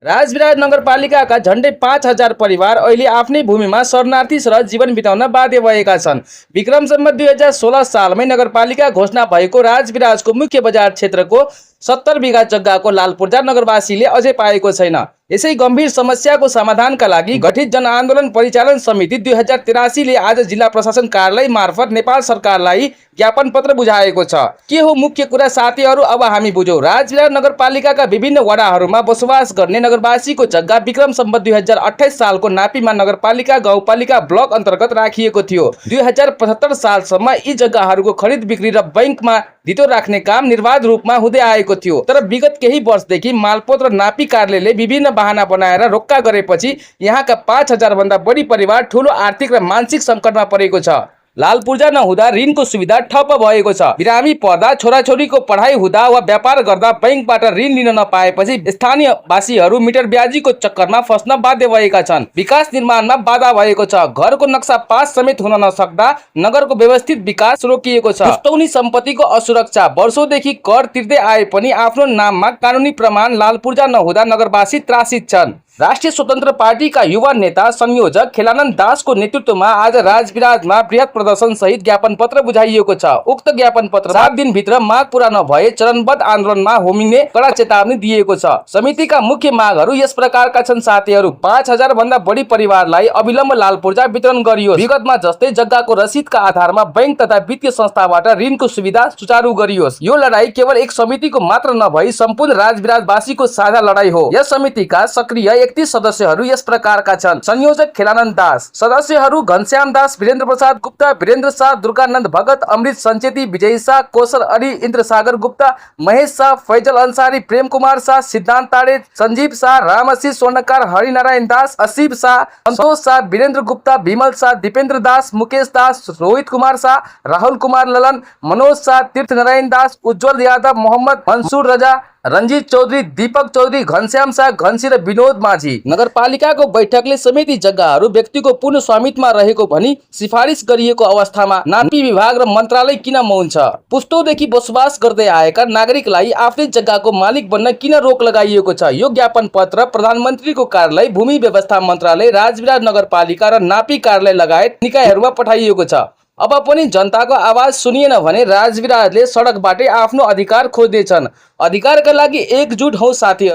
राजविराज नगरपालिकाका झण्डै 5000 परिवार अहिले आफ्नै भूमिमा शरणार्थी सर जीवन बिताउन बाध्य भएका छन्। विक्रम सम्वत 2016 सालमै नगरपालिका घोषणा भएको राजविराजको मुख्य बजार क्षेत्रको 70 बिघा जग्गाको लालपूर्जा नगरवासीले अझै पाएको छैन। यसै गम्भीर समस्याको समाधानका लागि गठित जनआन्दोलन परिचालन समिति 2083 ले आज जिल्ला प्रशासन कार्यालय मार्फत नेपाल सरकारलाई ज्ञापन पत्र बुझाएको छ। के हो मुख्य कुरा साथीहरू, अब हामी बुझौँ। राजविराज नगरपालिकाका विभिन्न वडाहरूमा बसोबास गर्ने नगरवासीको जग्गा विक्रम सम्वत 2028 सालको नापीमा नगरपालिका गाउँपालिका ब्लक अन्तर्गत राखिएको थियो। 2075 सालसम्म यी जग्गाहरूको खरिद बिक्री र बैंकमा धितो राख्ने काम निर्वाध रूपमा हुँदै आएको थियो। तर विगत केही वर्षदेखि मालपोत र नापी कार्यालयले विभिन्न बहाना बनाएर रोक्का गरेपछि यहाँका 5000 भन्दा बढी परिवार ठूलो आर्थिक र मानसिक सङ्कटमा परेको छ। लालपूर्जा नहुँदा ऋणको सुविधा ठप्प भएको छ। बिरामी पर्दा, छोराछोरीको पढाइ हुँदा वा व्यापार गर्दा बैंकबाट ऋण लिन नपाएपछि स्थानीयवासीहरू मिटर ब्याजीको चक्करमा फस्न बाध्य भएका छन्। विकास निर्माणमा बाधा भएको छ। घरको नक्सा पास समेत हुन नसक्दा नगरको व्यवस्थित विकास रोकिएको छ। पुस्तौनी सम्पत्तिको असुरक्षा, वर्षौंदेखि कर तिर्दै आए पनि आफ्नो नाममा कानुनी प्रमाण लालपूर्जा नहुँदा नगरवासी त्रासित छन्। राष्ट्रिय स्वतन्त्र पार्टीका युवा नेता संयोजक खेलानन्द दासको नेतृत्वमा आज राजविराजमा बृहत प्रदर्शन सहित ज्ञापन पत्र बुझाइएको छ। उक्त ज्ञापन पत्र 7 दिनभित्र माग पूरा नभए चरणबद्ध आन्दोलनमा होमिने कडा चेतावनी दिएको छ। समितिका मुख्य मागहरू यस प्रकारका छन् साथीहरू। 5000 भन्दा बढी परिवारलाई अविलम्ब लालपूर्जा वितरण गरियोस्। विगतमा जस्तै जग्गाको रसिदका आधारमा बैंक तथा वित्तीय संस्थाबाट ऋणको सुविधा सुचारू गरियोस्। यो लडाई केवल एक समितिको मात्र नभई सम्पूर्ण राजविराजवासीको साझा लडाई हो। यस समितिका सक्रिय 31 सदस्यहरू यस प्रकारका छन्। संयोजक खेलानन्द दास, सदस्यहरू घनश्याम दास, वीरेन्द्र प्रसाद गुप्ता, वीरेन्द्र शाह, दुर्गानन्द भगत, अमृत सञ्चेती, विजय शाह, कौशल अडी, इन्द्रसागर गुप्ता, महेश शाह, फैजल अन्सारी, प्रेम कुमार शाह, सिद्धान्त ताडे, सञ्जीव शाह, रामसी स्वर्णकार, हरिनारायण दास, असीब शाह, सन्तोष शाह, वीरेन्द्र गुप्ता, विमल शाह, दीपेन्द्र दास, मुकेश दास, रोहित कुमार शाह, राहुल कुमार ललन, मनोज शाह, तीर्थनारायण दास, उज्जवल यादव, मोहम्मद मंसूर रजा, रञ्जित चौधरी, दीपक चौधरी, घनश्याम शाह, घन्सी र विनोद माझी। नगरपालिकाको बैठकले समिति जग्गाहरू व्यक्तिको पूर्ण स्वामित्वमा रहेको भनी सिफारिस गरिएको अवस्थामा नापी विभाग र मन्त्रालय किन मौन छ? पुस्तौदेखि बसोबास गर्दै आएका नागरिकलाई आफ्नै जग्गाको मालिक बन्न किन रोक लगाइएको छ? यो ज्ञापन पत्र प्रधानमन्त्रीको कार्यालय, भूमि व्यवस्था मन्त्रालय, राजविराज नगरपालिका र नापी कार्यालय लगायत निकायहरूमा पठाइएको छ। अब पनि जनताको आवाज सुनिएन भने राजविराजले सडकबाटै आफ्नो अधिकार खोज्नेछन्। अधिकारका लागि एकजुट हौ साथीहरू।